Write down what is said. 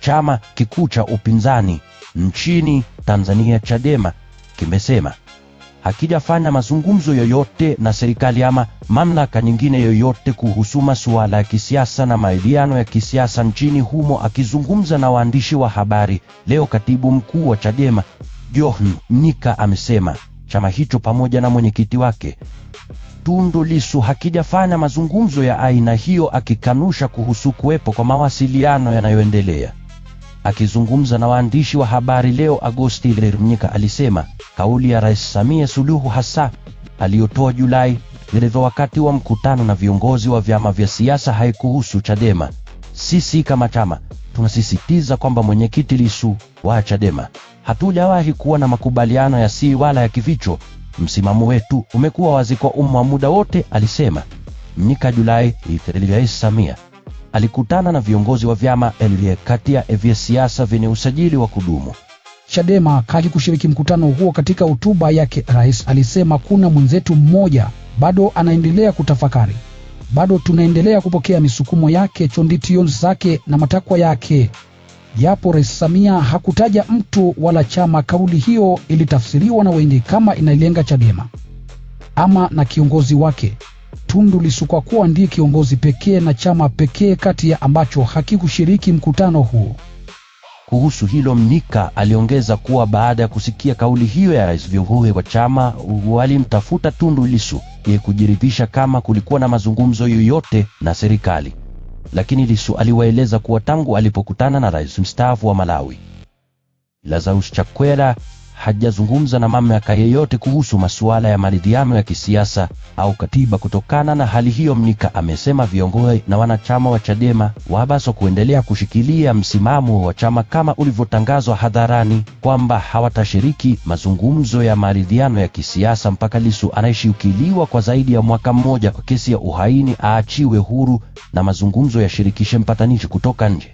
Chama kikuu cha upinzani nchini Tanzania Chadema kimesema hakijafanya mazungumzo yoyote na serikali ama mamlaka nyingine yoyote kuhusu masuala ya kisiasa na maridhiano ya kisiasa nchini humo. Akizungumza na waandishi wa habari leo, katibu mkuu wa Chadema John Mnyika amesema chama hicho pamoja na mwenyekiti wake Tundu Lissu hakijafanya mazungumzo ya aina hiyo, akikanusha kuhusu kuwepo kwa mawasiliano yanayoendelea. Akizungumza na waandishi wa habari leo Agosti, Mnyika alisema kauli ya Rais Samia Suluhu Hassan aliyotoa Julai vilevyo wakati wa mkutano na viongozi wa vyama vya siasa haikuhusu Chadema. Sisi kama chama tunasisitiza kwamba mwenyekiti Lissu wa Chadema hatujawahi kuwa na makubaliano ya siri wala ya kificho. Msimamo wetu umekuwa wazi kwa umma muda wote, alisema Mnyika. Julai, Rais Samia alikutana na viongozi wa vyama kati ya vya siasa vyenye usajili wa kudumu. Chadema hakikushiriki mkutano huo. Katika hotuba yake, rais alisema kuna mwenzetu mmoja bado anaendelea kutafakari, bado tunaendelea kupokea misukumo yake, conditions zake na matakwa yake. Japo Rais Samia hakutaja mtu wala chama, kauli hiyo ilitafsiriwa na wengi kama inailenga Chadema ama na kiongozi wake Tundu Lissu, kwa kuwa ndiye kiongozi pekee na chama pekee kati ya ambacho hakikushiriki mkutano huo. Kuhusu hilo, Mnyika aliongeza kuwa baada ya kusikia kauli hiyo ya rais, viongozi wa chama walimtafuta Tundu Lissu ili kujiridhisha kama kulikuwa na mazungumzo yoyote na serikali, lakini Lissu aliwaeleza kuwa tangu alipokutana na rais mstaafu wa Malawi Lazarus Chakwera hajazungumza na mamlaka yeyote kuhusu masuala ya maridhiano ya kisiasa au katiba. Kutokana na hali hiyo, Mnyika amesema viongozi na wanachama wa Chadema wapaswa kuendelea kushikilia msimamo wa chama kama ulivyotangazwa hadharani kwamba hawatashiriki mazungumzo ya maridhiano ya kisiasa mpaka Lissu anayeshikiliwa kwa zaidi ya mwaka mmoja kwa kesi ya uhaini aachiwe huru na mazungumzo yashirikishe mpatanishi kutoka nje.